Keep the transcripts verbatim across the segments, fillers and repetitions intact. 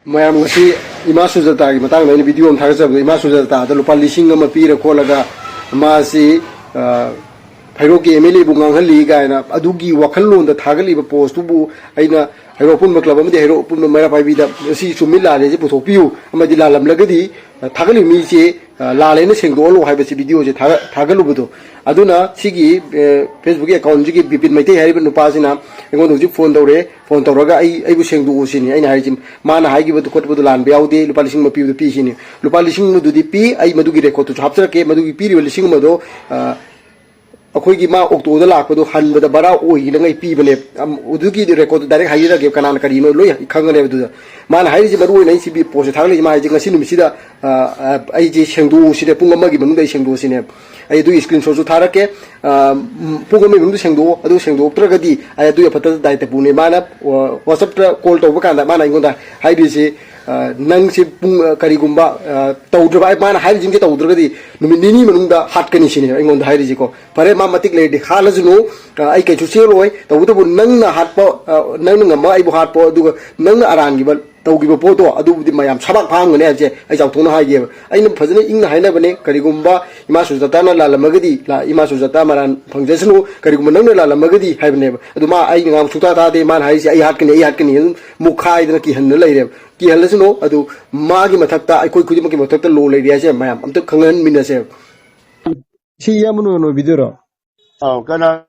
ꯃꯌꯥꯝ, ꯉꯁꯤ ꯏꯃꯥ ꯁꯨꯖꯥꯇꯥꯒꯤ ꯃꯇꯥꯡꯗ ꯑꯩꯅ ꯚꯤꯗꯤꯑꯣ ꯑꯃ ꯊꯥꯒꯠꯆꯕꯗ, ꯏꯃꯥ ꯁꯨꯖꯥꯇꯥꯗ ꯂꯨꯄꯥ ꯂꯤꯁꯤꯡ ꯑꯃ ꯄꯤꯔ ꯈꯣꯠꯂꯒ ꯃꯥꯁꯤ, ꯑ, ꯍꯩꯔꯣꯛꯀꯤ ꯑꯦꯝ ꯑꯦꯜ ꯑꯦꯕꯨ ꯉꯥꯡꯍꯜꯂꯤ ꯀꯥꯏꯅ ꯑꯗꯨꯒꯤ ꯋꯥꯈꯜꯂꯣꯟꯗ ꯊꯥꯒꯠꯂꯤꯕ ꯄꯣꯁꯇꯨꯕꯨ ꯑꯩꯅ ꯍꯩꯔꯣꯛ ꯑꯄꯨꯟꯕ ꯀ꯭ꯂꯕ ꯑꯃꯗꯤ ꯍꯩꯔꯣꯛ ꯑꯄꯨꯟꯕ ꯃꯩꯔꯥ ꯄꯥꯏꯕꯤꯗ ꯁꯤ ꯆꯨꯝꯃꯤ ꯂꯥꯜꯂꯦꯁꯤ ꯄꯨꯊꯣꯛꯄꯤꯌꯨ, ꯑꯃꯗꯤ ꯂꯥꯜꯂꯝꯂꯒꯗꯤ, ꯑ, ꯊꯥꯒꯠꯂꯤꯕ ꯃꯤꯁꯦ, ꯑ, ꯂꯥꯜꯂꯦꯅ ꯁꯦꯡꯗꯣꯛꯍꯜꯂꯨ ꯍꯥꯏꯕꯁꯤ ꯚꯤꯗꯤꯑꯣꯁꯦ ꯊꯥꯒꯠ-, ꯊꯥꯒꯠꯂꯨꯕꯗꯣ꯫ ꯑꯗꯨꯅ ꯁꯤꯒꯤ, ꯑ, Facebook ꯑꯦꯀꯥꯎꯟꯁꯤꯒꯤ ꯕꯤꯄꯤꯟ ꯃꯩꯇꯩ ꯍꯥꯏꯔꯤꯕ ꯅꯨꯄꯥꯁꯤꯅ ꯑꯩꯉꯣꯟꯗ ꯍꯧꯖꯤꯛ ꯐꯣꯟ ꯇꯧꯔꯛꯑꯦ꯫ ꯐꯣꯟ ꯇꯧꯔꯒ ꯑꯩ, ꯑꯩꯕꯨ ꯁꯦꯡꯗꯣꯛꯎ ꯁꯤꯅꯤ ꯑꯩꯅ ꯍꯥꯏꯔꯤꯁꯤ꯫ ꯃꯥꯅ ꯍꯥꯏꯈꯤꯕꯗꯨ ꯈꯣꯠꯄꯗꯨ ꯂꯥꯟꯕ ꯌꯥꯎꯗꯦ, ꯂꯨꯄꯥ ꯂꯤꯁꯤꯡ ꯑꯃ ꯄꯤꯕꯗꯨ ꯄꯤ ꯁꯤꯅꯤ꯫ ꯂꯨꯄꯥ ꯂꯤꯁꯤꯡ ꯑꯃꯗꯨꯗꯤ ꯄꯤ, ꯑꯩ ꯃꯗꯨꯒꯤ ꯔꯦꯀꯣꯔꯠꯇꯨꯁꯨ ꯍꯥꯞꯆꯔꯛꯀꯦ꯫ ꯃꯗꯨꯒꯤ ꯄꯤꯔꯤꯕ ꯂꯤꯁꯤꯡ ꯑꯃꯗꯣ, ꯑ, ꯑꯩꯈꯣꯏꯒꯤ ꯃꯥ ꯑꯣꯛꯇꯣꯗ ꯂꯥꯛꯄꯗꯣ ꯍꯟꯕꯗ ꯚꯔꯥ ꯑꯣꯏꯅꯉꯩ ꯄꯤꯕꯅꯦ꯫ ꯑꯝ, ꯑꯗꯨꯒꯤ ꯔꯦꯀꯣꯔꯠꯇꯨ ꯗꯥꯏꯔꯦꯛ ꯍꯥꯏꯖꯔꯒꯦ, ꯀꯅꯥꯅ ꯀꯔꯤꯅꯣ ꯂꯣꯏ ꯈꯪꯒꯅꯦꯕ ꯑꯗꯨꯗ꯫ ꯃꯥꯅ ꯍꯥꯏꯔꯤꯁꯤ ꯃꯔꯨ ꯑꯣꯏꯅ ꯑꯩ ꯁꯤ ꯕꯤ-, ꯄꯣꯁꯁꯦ ꯊꯥꯒꯠꯂꯛꯏꯁꯤ, ꯃꯥ ꯍꯥꯏꯁꯦ ꯉꯁꯤ ꯅꯨꯃꯤꯠꯁꯤꯗ, ꯑ, ꯑ, ꯑꯩꯁꯦ ꯁꯦꯡꯗꯣꯛꯎ ꯁꯤꯅꯦ, ꯄꯨꯡ ꯑꯃꯒꯤ ꯃꯅꯨꯡꯗ ꯑꯩ ꯁꯦꯡꯗꯣꯛꯎ ꯁꯤꯅꯦ꯫ ꯑꯩ ꯑꯗꯨꯒꯤ ꯁ꯭ꯀ꯭ꯔꯤꯟ ꯁꯣꯠꯁꯨ ꯊꯥꯔꯛꯀꯦ꯫ ꯑ, ꯎꯝ, ꯄꯨꯡ ꯑꯃꯒꯤ ꯃꯅꯨꯡꯗ ꯁꯦꯡꯗꯣꯛꯑꯣ, ꯑꯗꯨ ꯁꯦꯡꯗꯣꯛꯇ꯭ꯔꯒꯗꯤ ꯑꯩ ꯑꯗꯨꯒꯤ ꯑꯐꯠꯇ ꯗꯥꯏꯇ ꯄꯨꯅꯤ꯫ ꯃꯥꯅ, ꯑ, WhatsApp-ꯇ ꯀꯣꯜ ꯇꯧꯕ ꯀꯥꯟꯗ ꯃꯥꯅ ꯑꯩꯉꯣꯟꯗ ꯍꯥꯏꯗꯣꯏꯁꯤ, ꯑ, ꯅꯪꯁꯤ ꯄꯨꯡ, ꯑ, ꯀꯔꯤꯒꯨꯝꯕ, ꯑ, ꯇꯧꯗ꯭ꯔꯕ, ꯑꯩ, ꯃꯥꯅ ꯍꯥꯏꯔꯤꯁꯤꯡꯁꯦ ꯇꯧꯗ꯭ꯔꯒꯗꯤ ꯅꯨꯃꯤꯠ ꯅꯤꯅꯤ ꯃꯅꯨꯡꯗ ꯍꯥꯠꯀꯅꯤ ꯁꯤꯅꯦꯕ ꯑꯩꯉꯣꯟꯗ ꯍꯥꯏꯔꯤꯁꯤꯀꯣ꯫ ꯐꯔꯦ, ꯃꯥ ꯃꯇꯤꯛ ꯂꯩꯔꯗꯤ ꯍꯥꯠꯂꯁꯅꯨ, ꯑ, ꯑꯩ ꯀꯩꯁꯨ ꯆꯦꯜꯂꯣꯏ꯫ ꯇꯧꯕꯇꯕꯨ ꯅꯪꯅ ꯍꯥꯠꯄ, ꯑ, ꯅꯪꯅ ꯉꯝꯃ ꯑꯩꯕꯨ ꯍꯥꯠꯄ, ꯑꯗꯨꯒ ꯅꯪꯅ ꯑꯔꯥꯟꯈꯤꯕ ꯇꯧꯈꯤꯕ ꯄꯣꯠꯇꯣ ꯑꯗꯨꯕꯨꯗꯤ ꯃꯌꯥꯝ ꯁꯕꯥꯛ ꯐꯥꯍꯟꯒꯅꯤ ꯍꯥꯏꯕꯁꯦ ꯑꯩ ꯆꯥꯎꯊꯣꯛꯅ ꯍꯥꯏꯒꯦꯕ꯫ ꯑꯩꯅ ꯐꯖꯅ ꯏꯪꯅ ꯍꯥꯏꯅꯕꯅꯦ, ꯀꯔꯤꯒꯨꯝꯕ ꯏꯃꯥ ꯁꯨꯖꯥꯇꯥꯅ ꯂꯥꯜꯂꯝꯃꯒꯗꯤ, ꯂꯥ-, ꯏꯃꯥ ꯁꯨꯖꯥꯇꯥ ꯃꯔꯥꯟ ꯐꯪꯖꯁꯅꯨ, ꯀꯔꯤꯒꯨꯝꯕ ꯅꯪꯅ ꯂꯥꯜꯂꯝꯃꯒꯗꯤ ꯍꯥꯏꯕꯅꯦꯕ꯫ ꯑꯗꯨ ꯃꯥ ꯑꯩꯒꯤ ꯉꯥꯡꯕ ꯁꯨꯡꯇꯥ ꯇꯥꯗꯦ, ꯃꯥꯅ ꯍꯥꯏꯔꯤꯁꯦ "ꯑꯩ ꯍꯥꯠꯀꯅꯤ, ꯑꯩ ꯍꯥꯠꯀꯅꯤ", ꯑꯗꯨꯝ ꯃꯨꯛꯈꯥꯏꯗꯅ ꯀꯤꯍꯟꯗꯅ ꯂꯩꯔꯦꯕ꯫ ꯀꯤꯍꯜꯂꯁꯅꯨ, ꯑꯗꯨ ꯃꯥꯒꯤ ꯃꯊꯛꯇ, ꯑꯩꯈꯣꯏ ꯈꯨꯗꯤꯡꯃꯛꯀꯤ ꯃꯊꯛꯇ ꯂꯣ ꯂꯩꯔꯤ ꯍꯥꯏꯁꯦ ꯃꯌꯥꯝ ꯑꯝꯇ ꯈꯪꯍꯟꯃꯤꯟꯅꯁꯦꯕ꯫ ꯁꯤ ꯏꯌꯥꯝꯕ ꯅꯣꯏ ꯑꯣꯏꯕꯤꯗꯣꯏꯔꯣ? ꯑꯥꯎ, ꯀꯅꯥ?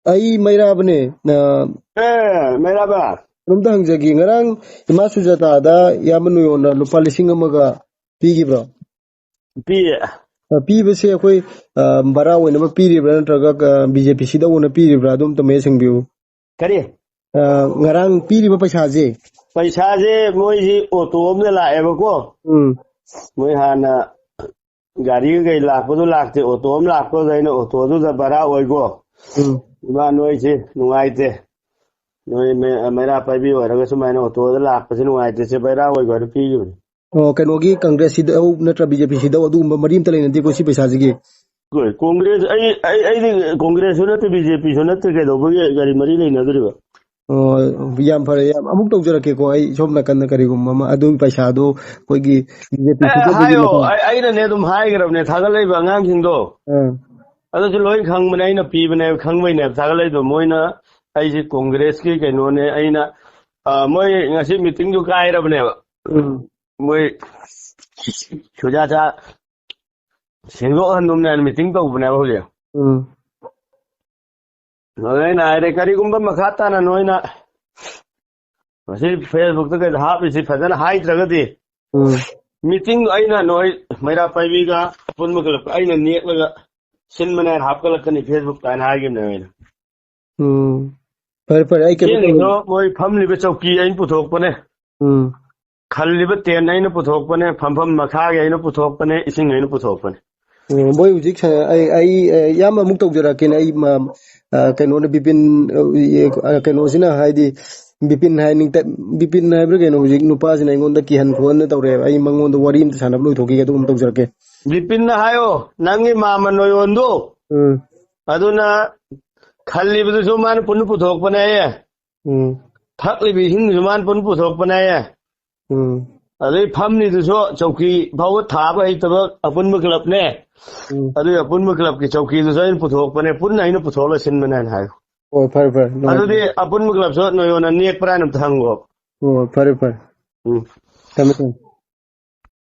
ꯑꯩ ꯃꯩꯔꯥꯕꯅꯦ꯫ ꯑ, ꯑꯦ, ꯃꯩꯔꯥꯕ꯫ ꯀꯩꯅꯣꯝꯇ ꯍꯪꯖꯒꯦ꯫ ꯉꯔꯥꯡ ꯏꯃꯥ ꯁꯨꯖꯥꯇꯥꯗ ꯏꯌꯥꯝꯕ ꯅꯣꯏꯌꯣꯟꯅ ꯂꯨꯄꯥ ꯂꯤꯁꯤꯡ ꯑꯃꯒ ꯄꯤꯈꯤꯕ꯭ꯔꯣ? ꯄꯤꯌꯦ꯫ ꯑ, ꯄꯤꯕꯁꯦ ꯑꯩꯈꯣꯏ, ꯑ, ꯚꯔꯥ ꯑꯣꯏꯅꯕ ꯄꯤꯔꯤꯕ꯭ꯔꯥ ꯅꯠꯇ꯭ꯔꯒ, ꯑ, ꯕꯤ ꯖꯦ ꯄꯤ ꯁꯤꯗ ꯑꯣꯏꯅ ꯄꯤꯔꯤꯕ꯭ꯔꯥ? ꯑꯗꯨ ꯑꯝꯇ ꯃꯌꯦꯛ ꯁꯦꯡꯕꯤꯌꯨ꯫ ꯀꯔꯤ? ꯑ, ꯉꯔꯥꯡ ꯄꯤꯔꯤꯕ ꯄꯩꯁꯥꯁꯦ꯫ ꯄꯩꯁꯥꯁꯦ ꯃꯣꯏꯁꯤ ꯑꯣꯇꯣ ꯑꯃꯗ ꯂꯥꯛꯑꯦꯕꯀꯣ꯫ ꯎꯝ꯫ ꯃꯣꯏ ꯍꯥꯟꯅ ꯒꯥꯔꯤ ꯀꯩ ꯂꯥꯛꯄꯗꯣ ꯂꯥꯛꯇꯦ, ꯑꯣꯇꯣ ꯑꯃ ꯂꯥꯛꯄꯗ ꯑꯩꯅ ꯑꯣꯇꯣꯗꯨꯗ ꯚꯔꯥ ꯑꯣꯏꯀꯣ꯫ ꯎꯝ꯫ "ꯏꯃꯥ, ꯅꯣꯏꯁꯦ ꯅꯨꯡꯉꯥꯏꯇꯦ, ꯅꯣꯏ ꯃꯩ-, ꯃꯩꯔꯥ ꯄꯥꯏꯕꯤ ꯑꯣꯏꯔꯒ ꯁꯨꯃꯥꯏꯅ ꯑꯣꯇꯣꯗ ꯂꯥꯛꯄꯁꯦ ꯅꯨꯡꯉꯥꯏꯇꯦ, ꯁꯦ ꯚꯔꯥ ꯑꯣꯏꯀꯣ" ꯍꯥꯏꯅ ꯄꯤꯈꯤꯕꯅꯤ꯫ ꯑꯣ, ꯀꯩꯅꯣꯒꯤ ꯀꯪꯒ꯭ꯔꯦꯁ ꯁꯤꯗꯧ ꯅꯠꯇ꯭ꯔ ꯕꯤ ꯖꯦ ꯄꯤ ꯁꯤꯗꯧ ꯑꯗꯨꯒꯨꯝꯕ ꯃꯔꯤ ꯑꯝꯇ ꯂꯩꯅꯗꯦꯀꯣ ꯁꯤ ꯄꯩꯁꯥꯁꯤꯒꯤ? ꯍꯣꯏ, ꯀꯣꯡꯒ꯭ꯔꯦꯁ, ꯑꯩ, ꯑꯩ, ꯑꯩꯗꯤ ꯀꯣꯡꯒ꯭ꯔꯦꯁꯁꯨ ꯅꯠꯇꯦ, ꯕꯤ ꯖꯦ ꯄꯤꯁꯨ ꯅꯠꯇꯦ, ꯀꯩꯗꯧꯕꯒꯤ ꯒꯥꯔꯤ ꯃꯔꯤ ꯂꯩꯅꯗꯣꯔꯤꯕ? ꯑꯣ, ꯌꯥꯝ ꯐꯔꯦ, ꯌꯥꯝ, ꯑꯃꯨꯛ ꯇꯧꯖꯔꯛꯀꯦꯀꯣ꯫ ꯑꯩ ꯁꯣꯝ ꯅꯥꯀꯟꯗ ꯀꯔꯤꯒꯨꯝꯕ ꯑꯃ, ꯑꯗꯨꯒꯤ ꯄꯩꯁꯥꯗꯣ ꯑꯩꯈꯣꯏꯒꯤ ꯕꯤ ꯖꯦ ꯄꯤ ꯑꯦ, ꯐꯨꯗꯠꯄꯒꯤ ꯍꯥꯏꯌꯣ꯫ ꯃꯇꯥꯡ꯫ ꯑꯩ-, ꯑꯩꯅꯅꯦ ꯑꯗꯨꯝ ꯍꯥꯏꯈ꯭ꯔꯕꯅꯦ, ꯊꯥꯒꯠꯂꯛꯏꯕ ꯑꯉꯥꯡꯁꯤꯡꯗꯣ꯫ ꯑꯥ꯫ ꯑꯗꯨꯁꯨ ꯂꯣꯏ ꯈꯪꯕꯅꯦ, ꯑꯩꯅ ꯄꯤꯕꯅꯦꯕ, ꯈꯪꯕꯩꯅꯦꯕ ꯊꯥꯒꯠꯂꯛꯏꯗꯣ꯫ ꯃꯣꯏꯅ ꯑꯩꯁꯦ ꯀꯣꯡꯒ꯭ꯔꯦꯁꯀꯤ ꯀꯩꯅꯣꯅꯦ, ꯑꯩꯅ, ꯑ, ꯃꯣꯏ ꯉꯁꯤ ꯃꯤꯇꯤꯡꯗꯨ ꯀꯥꯏꯔꯕꯅꯦꯕ꯫ ꯎꯝ꯫ ꯃꯣꯏ ꯁꯨꯖꯥꯇꯥ ꯁꯦꯡꯗꯣꯛꯍꯟꯗꯣꯝꯅꯦ ꯍꯥꯏꯅ ꯃꯤꯇꯤꯡ ꯇꯧꯕꯅꯦꯕ ꯍꯧꯖꯤꯛ꯫ ꯎꯝ꯫ ꯑꯗꯨ ꯑꯩꯅ ꯍꯥꯏꯔꯦ, ꯀꯔꯤꯒꯨꯝꯕ ꯃꯈꯥ ꯇꯥꯅ ꯅꯣꯏꯅ ꯃꯁꯤ Facebook-ꯇ ꯀꯩꯗ ꯍꯥꯞꯄꯤꯁꯤ ꯐꯖꯅ ꯍꯥꯏꯗ꯭ꯔꯒꯗꯤ, ꯎꯝ꯫ ꯃꯤꯇꯤꯡ ꯑꯩꯅ ꯅꯣꯏ ꯃꯩꯔꯥ ꯄꯥꯏꯕꯤꯒ ꯑꯄꯨꯟꯕ ꯀ꯭ꯂꯕ ꯑꯩꯅ ꯅꯦꯛꯂꯒ ꯁꯤꯟꯕꯅꯦ ꯍꯥꯏꯅ ꯍꯥꯞꯀꯠꯂꯛꯀꯅꯤ Facebook-ꯇ ꯍꯥꯏꯅ ꯍꯥꯏꯈꯤꯕꯅꯦ ꯑꯩꯅ꯫ ꯎꯝ꯫ ꯐꯔꯦ, ꯐꯔꯦ, ꯑꯩ ꯀꯩꯅꯣ ꯆꯦꯡꯁꯤꯡꯗꯣ ꯇꯧꯔꯒꯦ꯫ ꯃꯣꯏ ꯐꯝꯂꯤꯕ ꯆꯧꯀꯤ ꯑꯩꯅ ꯄꯨꯊꯣꯛꯄꯅꯦ꯫ ꯎꯝ꯫ ꯈꯜꯂꯤꯕ tent ꯑꯩꯅ ꯄꯨꯊꯣꯛꯄꯅꯦ, ꯐꯝꯐꯝ ꯃꯈꯥꯒꯤ ꯑꯩꯅ ꯄꯨꯊꯣꯛꯄꯅꯦ, ꯏꯁꯤꯡ ꯑꯩꯅ ꯄꯨꯊꯣꯛꯄꯅꯦ꯫ ꯎꯝ, ꯃꯣꯏ ꯍꯧꯖꯤꯛ ꯁ-, ꯑꯩ, ꯑꯩ, ꯑ, ꯏꯌꯥꯝꯕ ꯑꯃꯨꯛ ꯇꯧꯖꯔꯛꯀꯦꯅꯦ꯫ ꯑꯩ, ꯃ-, ꯑ, ꯀꯩꯅꯣꯅ ꯕꯤꯄꯤꯟ, ꯑ, ꯑ, ꯀꯩꯅꯣꯁꯤꯅ ꯍꯥꯏꯗꯤ, ꯕꯤꯄꯤꯟ ꯍꯥꯏ, ꯅꯤꯡꯇ-, ꯕꯤꯄꯤꯟ ꯍꯥꯏꯕ꯭ꯔꯥ ꯀꯩꯅꯣ, ꯍꯧꯖꯤꯛ ꯅꯨꯄꯥꯁꯤꯅ ꯑꯩꯉꯣꯟꯗ ꯀꯤꯍꯟ ꯈꯣꯠꯍꯟꯅ ꯇꯧꯔꯛꯑꯦꯕ꯫ ꯑꯩ ꯃꯉꯣꯟꯗ ꯋꯥꯔꯤ ꯑꯝꯇ ꯁꯥꯟꯅꯕ ꯂꯣꯏꯊꯣꯛꯈꯤꯒꯦ, ꯑꯗꯨꯒ ꯑꯃꯨꯛ ꯇꯧꯖꯔꯛꯀꯦ꯫ ꯕꯤꯄꯤꯟꯅ ꯍꯥꯏꯌꯣ, ꯅꯪꯒꯤ ꯃꯥꯃ ꯅꯣꯏꯌꯣꯟꯗꯣ, ꯎꯝ꯫ ꯑꯗꯨꯅ ꯈꯜꯂꯤꯕꯗꯨꯁꯨ ꯃꯥꯅ ꯄꯨꯟꯅ ꯄꯨꯊꯣꯛꯄꯅꯦ ꯍꯥꯏꯌꯦ꯫ ꯎꯝ꯫ ꯊꯛꯂꯤꯕ ꯏꯁꯤꯡꯗꯨꯁꯨ ꯃꯥꯅ ꯄꯨꯟꯅ ꯄꯨꯊꯣꯛꯄꯅꯦ ꯍꯥꯏꯌꯦ꯫ ꯎꯝ꯫ ꯑꯗꯩ ꯐꯝꯂꯤꯗꯨꯁꯨ ꯆꯧꯀꯤ ꯐꯥꯎꯕ ꯊꯥꯕ ꯍꯩꯇꯕ ꯑꯄꯨꯟꯕ ꯀ꯭ꯂꯕꯅꯦ꯫ ꯎꯝ꯫ ꯑꯗꯨꯒꯤ ꯑꯄꯨꯟꯕ ꯀ꯭ꯂꯕꯀꯤ ꯆꯧꯀꯤꯗꯨꯁꯨ ꯑꯩꯅ ꯄꯨꯊꯣꯛꯄꯅꯦ, ꯄꯨꯟꯅ ꯑꯩꯅ ꯄꯨꯊꯣꯛꯂ ꯁꯤꯟꯕꯅꯦꯅ ꯍꯥꯏꯌꯨ꯫ ꯑꯣ, ꯐꯔꯦ, ꯐꯔꯦ, ꯅꯨꯡꯉꯥꯏꯖꯔꯦ꯫ ꯑꯗꯨꯗꯤ ꯑꯄꯨꯟꯕ ꯀ꯭ꯂꯕꯁꯨ ꯅꯣꯏꯉꯣꯟꯗ ꯅꯦꯛꯄ꯭ꯔꯥ ꯍꯥꯏꯅ ꯑꯝꯇ ꯍꯪꯉꯣ꯫ ꯑꯣ, ꯐꯔꯦ, ꯐꯔꯦ꯫ ꯎꯝ꯫ ꯊꯝꯃꯦ, ꯊꯝꯃꯦ꯫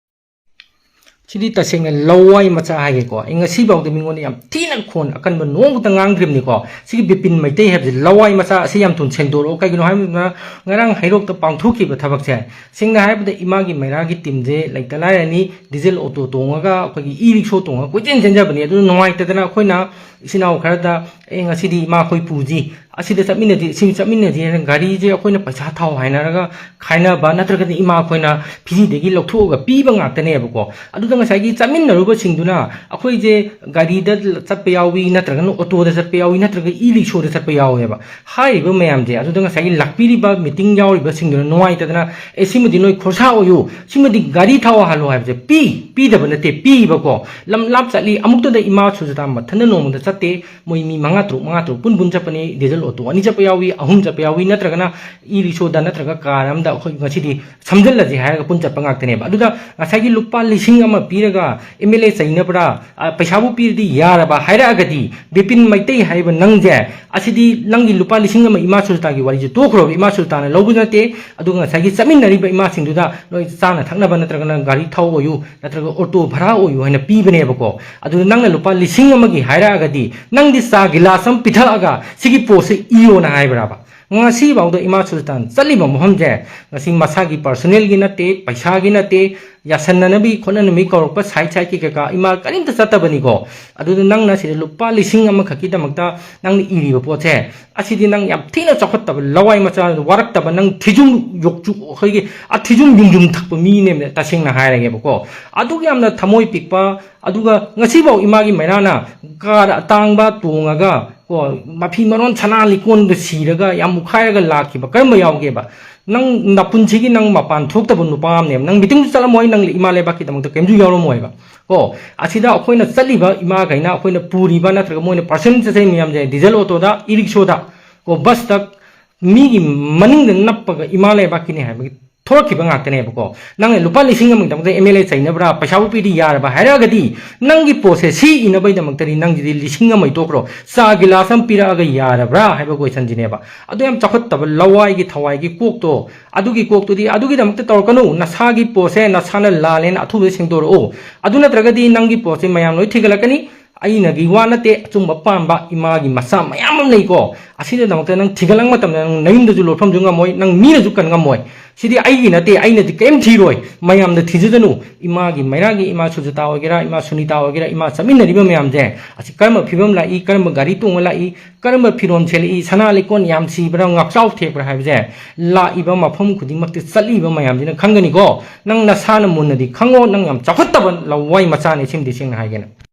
ꯁꯤꯗꯤ ꯇꯁꯦꯡꯅ ꯂꯋꯥꯏ ꯃꯆꯥ ꯍꯥꯏꯒꯦꯀꯣ꯫ ꯑꯩ ꯉꯁꯤꯐꯥꯎꯗ ꯃꯤꯉꯣꯟꯗ ꯌꯥꯝ ꯊꯤꯅ ꯈꯣꯟ ꯑꯀꯟꯕ ꯅꯣꯡꯃꯇ ꯉꯥꯡꯗ꯭ꯔꯤꯕꯅꯤꯀꯣ꯫ ꯁꯤꯒꯤ ꯕꯤꯄꯤꯟ ꯃꯩꯇꯩ ꯍꯥꯏꯕꯁꯤ ꯂꯋꯥꯏ ꯃꯆꯥ ꯑꯁꯤ ꯌꯥꯝ ꯊꯨꯅ ꯁꯦꯡꯗꯣꯔꯛꯑꯣ꯫ ꯀꯩꯒꯤꯅꯣ ꯍꯥꯏꯕ ꯃꯇꯝꯗ ꯉꯔꯥꯡ ꯍꯩꯔꯣꯛꯇ ꯄꯥꯡꯊꯣꯛꯈꯤꯕ ꯊꯕꯛꯁꯦ, ꯁꯦꯡꯅ ꯍꯥꯏꯔꯕꯗ ꯏꯃꯥꯒꯤ ꯃꯩꯔꯥꯒꯤ ꯇꯤꯝꯁꯦ ꯂꯩꯇ ꯂꯥꯏꯔꯅꯤ, ꯗꯤꯖꯜ ꯑꯣꯇꯣ ꯇꯣꯡꯉꯒ, ꯑꯩꯈꯣꯏꯒꯤ ꯏ ꯔꯤꯛꯁꯣ ꯇꯣꯡꯉꯒ ꯀꯣꯏꯆꯦꯟ ꯆꯦꯟꯖꯕꯅꯤ꯫ ꯑꯗꯨꯅ ꯅꯨꯡꯉꯥꯏꯇꯗꯅ ꯑꯩꯈꯣꯏꯅ ꯏꯆꯤꯟ ꯏꯅꯥꯎ ꯈꯔꯗ, "ꯑꯦ, ꯉꯁꯤꯗꯤ ꯏꯃꯥ ꯑꯩꯈꯣꯏ ꯄꯨꯁꯤ, ꯑꯁꯤꯗ ꯆꯠꯃꯤꯟꯅꯁꯤ, ꯁꯤ ꯆꯠꯃꯤꯟꯅꯁꯤ" ꯍꯥꯏꯅ ꯒꯥꯔꯤꯁꯦ ꯑꯩꯈꯣꯏꯅ ꯄꯩꯁꯥ ꯊꯥꯎ ꯍꯥꯏꯅꯔꯒ ꯈꯥꯏꯅꯕ, ꯅꯠꯇ꯭ꯔꯒꯗꯤ ꯏꯃꯥ ꯑꯩꯈꯣꯏꯅ ꯐꯤꯖꯤꯗꯒꯤ ꯂꯧꯊꯣꯛꯑꯒ ꯄꯤꯕ ꯉꯥꯛꯇꯅꯦꯕꯀꯣ꯫ ꯑꯗꯨꯗ ꯉꯁꯥꯏꯒꯤ ꯆꯠꯃꯤꯟꯅꯔꯨꯕꯁꯤꯡꯗꯨꯅ ꯑꯩꯈꯣꯏꯁꯦ ꯒꯥꯔꯤꯗ ꯆꯠꯄ ꯌꯥꯎꯏ, ꯅꯠꯇ꯭ꯔꯒꯅ ꯑꯣꯇꯣꯗ ꯆꯠꯄ ꯌꯥꯎꯏ, ꯅꯠꯇ꯭ꯔꯒ ꯏ ꯔꯤꯛꯁꯣꯗ ꯆꯠꯄ ꯌꯥꯎꯋꯦꯕ꯫ ꯍꯥꯏꯔꯤꯕ ꯃꯌꯥꯝꯁꯦ, ꯑꯗꯨꯗ ꯉꯁꯥꯏꯒꯤ ꯂꯥꯛꯄꯤꯔꯤꯕ ꯃꯤꯇꯤꯡ ꯌꯥꯎꯔꯤꯕꯁꯤꯡꯗꯨꯅ ꯅꯨꯡꯉꯥꯏꯇꯗꯅ, "ꯑꯦ, ꯁꯤꯃꯗꯤ ꯅꯣꯏ ꯈꯣꯔꯁꯥ ꯑꯣꯏꯌꯨ, ꯁꯤꯃꯗꯤ ꯒꯥꯔꯤ ꯊꯥꯎ ꯍꯥꯜꯂꯨ" ꯍꯥꯏꯕꯁꯦ ꯄꯤ, ꯄꯤꯗꯕ ꯅꯠꯇꯦ, ꯄꯤꯕꯀꯣ꯫ ꯂꯝ ꯂꯥꯞ ꯆꯠꯂꯤ, ꯑꯃꯨꯛꯇꯗ ꯏꯃꯥ ꯁꯨꯖꯥꯇꯥ ꯃꯊꯟꯇ ꯅꯣꯡꯃꯗ ꯆꯠꯇꯦ, ꯃꯣꯏ ꯃꯤ ꯃꯉꯥ ꯇꯔꯨꯛ, ꯃꯉꯥ ꯇꯔꯨꯛ ꯄꯨꯟ ꯄꯨꯟ ꯆꯠꯄꯅꯤ, ꯗꯤꯖꯜ ꯑꯣꯇꯣ ꯑꯅꯤ ꯆꯠꯄ ꯌꯥꯎꯏ, ꯑꯍꯨꯝ ꯆꯠꯄ ꯌꯥꯎꯏ, ꯅꯠꯇ꯭ꯔꯒꯅ ꯏ ꯔꯤꯛꯁꯣꯗ ꯅꯠꯇ꯭ꯔꯒ ꯀꯥꯔ ꯑꯃꯗ ꯑꯩꯈꯣꯏ ꯉꯁꯤꯗꯤ ꯁꯝꯖꯤꯜꯂꯁꯤ ꯍꯥꯏꯔꯒ ꯄꯨꯟ ꯆꯠꯄ ꯉꯥꯛꯇꯅꯦꯕ꯫ ꯑꯗꯨꯗ ꯉꯁꯥꯏꯒꯤ ꯂꯨꯄꯥ ꯂꯤꯁꯤꯡ ꯑꯃ ꯄꯤꯔꯒ ꯑꯦꯝ ꯑꯦꯜ ꯑꯦ ꯆꯩꯅꯕ꯭ꯔꯥ, ꯑ, ꯄꯩꯁꯥꯕꯨ ꯄꯤꯔꯗꯤ ꯌꯥꯔꯕ ꯍꯥꯏꯔꯛꯑꯒꯗꯤ, ꯕꯤꯄꯤꯟ ꯃꯩꯇꯩ ꯍꯥꯏꯕ ꯅꯪꯁꯦ, ꯑꯁꯤꯗꯤ ꯅꯪꯒꯤ ꯂꯨꯄꯥ ꯂꯤꯁꯤꯡ ꯑꯃ ꯏꯃꯥ ꯁꯨꯖꯇꯥꯒꯤ ꯋꯥꯔꯤꯁꯦ ꯇꯣꯛꯈ꯭ꯔꯣꯕ, ꯏꯃꯥ ꯁꯨꯖꯇꯥꯅ ꯂꯧꯕ ꯅꯠꯇꯦ꯫ ꯑꯗꯨꯒ ꯉꯁꯥꯏꯒꯤ ꯆꯠꯃꯤꯟꯅꯔꯤꯕ ꯏꯃꯥꯁꯤꯡꯗꯨꯗ ꯅꯣꯏ ꯆꯥꯅ ꯊꯛꯅꯕ ꯅꯠꯇ꯭ꯔꯒꯅ ꯒꯥꯔꯤ ꯊꯥꯎ ꯑꯣꯏꯌꯨ, ꯅꯠꯇ꯭ꯔꯒ ꯑꯣꯇꯣ ꯚꯔꯥ ꯑꯣꯏꯌꯨ ꯍꯥꯏꯅ ꯄꯤꯕꯅꯦꯕꯀꯣ꯫ ꯑꯗꯨꯗ ꯅꯪꯅ ꯂꯨꯄꯥ ꯂꯤꯁꯤꯡ ꯑꯃꯒꯤ ꯍꯥꯏꯔꯛꯑꯒꯗꯤ, ꯅꯪꯗꯤ ꯆꯥ ꯒꯤꯂꯥꯁ ꯑꯃ ꯄꯤꯊꯛꯑꯒ ꯁꯤꯒꯤ ꯄꯣꯠꯁꯦ ꯏꯌꯣꯅ ꯍꯥꯏꯕ꯭ꯔꯕ? ꯉꯁꯤꯐꯥꯎꯗ ꯏꯃꯥ ꯁꯨꯜꯇꯥꯟ ꯆꯠꯂꯤꯕ ꯃꯐꯝꯁꯦ ꯉꯁꯤ ꯃꯁꯥꯒꯤ ꯄꯔꯁꯣꯅꯦꯜꯒꯤ ꯅꯠꯇꯦ, ꯄꯩꯁꯥꯒꯤ ꯅꯠꯇꯦ, ꯌꯥꯁꯟꯅꯅꯕꯤ ꯈꯣꯠꯅꯅꯕꯤ ꯀꯧꯔꯛꯄ ꯁꯥꯏꯠ ꯁꯥꯏꯠꯀꯤ ꯀꯩꯀꯥ ꯏꯃꯥ ꯀꯔꯤꯝꯇ ꯆꯠꯇꯕꯅꯤꯀꯣ꯫ ꯑꯗꯨꯗ ꯅꯪꯅ ꯁꯤꯗ ꯂꯨꯄꯥ ꯂꯤꯁꯤꯡ ꯑꯃꯈꯛꯀꯤꯗꯃꯛꯇ ꯅꯪꯅ ꯏꯔꯤꯕ ꯄꯣꯠꯁꯦ, ꯑꯁꯤꯗꯤ ꯅꯪ ꯌꯥꯝ ꯊꯤꯅ ꯆꯥꯎꯈꯠꯇꯕ, ꯂꯋꯥꯏ ꯃꯆꯥ, ꯋꯥꯔꯛꯇꯕ, ꯅꯪ ꯊꯤꯖꯨꯝ ꯌꯣꯛꯆꯨ, ꯑꯩꯈꯣꯏꯒꯤ ꯑꯊꯤꯖꯨꯝ ꯌꯨꯡꯖꯨꯝ ꯊꯛꯄ ꯃꯤꯅꯦꯕ, ꯇꯁꯦꯡꯅ ꯍꯥꯏꯔꯒꯦꯕꯀꯣ꯫ ꯑꯗꯨꯛ ꯌꯥꯝꯅ ꯊꯃꯣꯏ ꯄꯤꯛꯄ, ꯑꯗꯨꯒ ꯉꯁꯤꯐꯥꯎ ꯏꯃꯥꯒꯤ ꯃꯩꯔꯥꯅ ꯀꯥꯔ ꯑꯇꯥꯡꯕ ꯇꯣꯡꯉꯒ ꯀꯣ, ꯃꯐꯤ ꯃꯔꯣꯟ ꯁꯅꯥ ꯂꯤꯛꯀꯣꯟꯗ ꯁꯤꯔꯒ ꯌꯥꯝ ꯃꯨꯛꯈꯥꯏꯔꯒ ꯂꯥꯛꯈꯤꯕ ꯀꯔꯝꯕ ꯌꯥꯎꯒꯦꯕ? ꯅꯪ ꯅꯄꯨꯟꯁꯤꯒꯤ ꯅꯪ ꯃꯄꯥꯟ ꯊꯣꯛꯇꯕ ꯅꯨꯄꯥ ꯑꯃꯅꯦꯕ꯫ ꯅꯪ ꯃꯤꯇꯤꯡꯁꯨ ꯆꯠꯂꯝꯃꯣꯏ, ꯅꯪ ꯏꯃꯥ ꯂꯩꯕꯥꯛꯀꯤꯗꯃꯛꯇ ꯀꯔꯤꯝꯁꯨ ꯌꯥꯎꯔꯝꯃꯣꯏꯕ꯫ ꯀꯣ, ꯑꯁꯤꯗ ꯑꯩꯈꯣꯏꯅ ꯆꯠꯂꯤꯕ ꯏꯃꯥꯈꯩꯅ ꯑꯩꯈꯣꯏꯅ ꯄꯨꯔꯤꯕ ꯅꯠꯇ꯭ꯔꯒ ꯃꯣꯏꯅ ꯄꯔꯁꯅꯦꯜ ꯆꯠꯆꯔꯤ ꯃꯌꯥꯝꯁꯦ, ꯗꯤꯖꯜ ꯑꯣꯇꯣꯗ, ꯏ ꯔꯤꯛꯁꯣꯗ, ꯀꯣ, ꯕꯁꯇ, ꯃꯤꯒꯤ ꯃꯅꯤꯡꯗ ꯅꯞꯄꯒ ꯏꯃꯥ ꯂꯩꯕꯥꯛꯀꯤꯅꯤ ꯍꯥꯏꯕꯒꯤ ꯊꯣꯛꯂꯛꯈꯤꯕ ꯉꯥꯛꯇꯅꯦꯕꯀꯣ꯫ ꯅꯪꯅ ꯂꯨꯄꯥ ꯂꯤꯁꯤꯡ ꯑꯃꯒꯤꯗꯃꯛꯇ ꯑꯦꯝ ꯑꯦꯜ ꯑꯦ ꯆꯩꯅꯕ꯭ꯔꯥ, ꯄꯩꯁꯥꯕꯨ ꯄꯤꯔꯗꯤ ꯌꯥꯔꯕ ꯍꯥꯏꯔꯛꯑꯒꯗꯤ, ꯅꯪꯒꯤ ꯄꯣꯠꯁꯦ ꯁꯤ ꯏꯅꯕꯒꯤꯗꯃꯛꯇꯗꯤ ꯅꯪꯁꯤꯗꯤ ꯂꯤꯁꯤꯡ ꯑꯃ ꯇꯣꯛꯈ꯭ꯔꯣ, ꯆꯥ ꯒꯤꯂꯥꯁ ꯑꯃ ꯄꯤꯔꯛꯑꯒ ꯌꯥꯔꯕ꯭ꯔꯥ ꯍꯥꯏꯕ ꯀꯣꯏꯁꯟꯁꯤꯅꯦꯕ꯫ ꯑꯗꯨ ꯌꯥꯝ ꯆꯥꯎꯈꯠꯇꯕ ꯂꯋꯥꯏꯒꯤ ꯊꯋꯥꯏꯒꯤ ꯀꯣꯛꯇꯣ, ꯑꯗꯨꯒꯤ ꯀꯣꯛꯇꯨꯗꯤ ꯑꯗꯨꯒꯤꯗꯃꯛꯇ ꯇꯧꯔꯛꯀꯅꯨ꯫ ꯅꯁꯥꯒꯤ ꯄꯣꯠꯁꯦ ꯅꯁꯥꯅ ꯂꯥꯜꯂꯦꯅ ꯑꯊꯨꯕꯗ ꯁꯦꯡꯗꯣꯔꯛꯑꯣ꯫ ꯑꯗꯨ ꯅꯠꯇ꯭ꯔꯒꯗꯤ ꯅꯪꯒꯤ ꯄꯣꯠꯁꯦ ꯃꯌꯥꯝ ꯂꯣꯏ ꯊꯤꯒꯠꯂꯛꯀꯅꯤ꯫ ꯑꯩꯅꯒꯤ ꯋꯥ ꯅꯠꯇꯦ, ꯑꯆꯨꯝꯕ ꯄꯥꯝꯕ ꯏꯃꯥꯒꯤ ꯃꯆꯥ ꯃꯌꯥꯝ ꯑꯃ ꯂꯩꯀꯣ꯫ ꯑꯁꯤꯗꯃꯛꯇ ꯅꯪ ꯊꯤꯒꯠꯂꯛꯄ ꯃꯇꯝꯗ ꯅꯪ ꯅꯌꯨꯝꯗꯁꯨ ꯂꯣꯠꯐꯝꯁꯨ ꯉꯝꯃꯣꯏ, ꯅꯪ ꯃꯤꯅꯁꯨ ꯀꯟ ꯉꯝꯃꯣꯏ꯫ ꯁꯤꯗꯤ ꯑꯩꯒꯤ ꯅꯠꯇꯦ, ꯑꯩꯅꯗꯤ ꯀꯔꯤꯝ ꯊꯤꯔꯣꯏ, ꯃꯌꯥꯝꯗ ꯊꯤꯖꯗꯅꯨ꯫ ꯏꯃꯥꯒꯤ ꯃꯩꯔꯥꯒꯤ ꯏꯃꯥ ꯁꯨꯖꯇꯥ ꯑꯣꯏꯒꯦꯔꯥ, ꯏꯃꯥ ꯁꯨꯅꯤꯇꯥ ꯑꯣꯏꯒꯦꯔꯥ, ꯏꯃꯥ ꯆꯠꯃꯤꯟꯅꯔꯤꯕ ꯃꯌꯥꯝꯁꯦ, ꯑꯁꯤ ꯀꯔꯝꯕ ꯐꯤꯕꯝ ꯂꯥꯛꯏ, ꯀꯔꯝꯕ ꯒꯥꯔꯤ ꯇꯣꯡꯉ ꯂꯥꯛꯏ, ꯀꯔꯝꯕ ꯐꯤꯔꯣꯜ ꯁꯦꯠꯂꯛꯏ, ꯁꯅꯥ ꯂꯤꯛꯀꯣꯟ ꯌꯥꯝ ꯁꯤꯕ꯭ꯔꯥ, ꯉꯥꯛꯆꯥꯎ ꯊꯦꯛꯄ꯭ꯔꯥ ꯍꯥꯏꯕꯁꯦ ꯂꯥꯛꯏꯕ ꯃꯐꯝ ꯈꯨꯗꯤꯡꯃꯛꯇ ꯆꯠꯂꯤꯕ ꯃꯌꯥꯝꯁꯤꯅ ꯈꯪꯒꯅꯤꯀꯣ꯫ ꯅꯪ ꯅꯁꯥꯅ ꯃꯨꯟꯅꯗꯤ ꯈꯪꯉꯣ, ꯅꯪ ꯌꯥꯝ ꯆꯥꯎꯈꯠꯇꯕ ꯂꯋꯥꯏ ꯃꯆꯥꯅꯤ, ꯁꯤꯃꯗꯤ ꯁꯦꯡꯅ ꯍꯥꯏꯒꯦꯅ꯫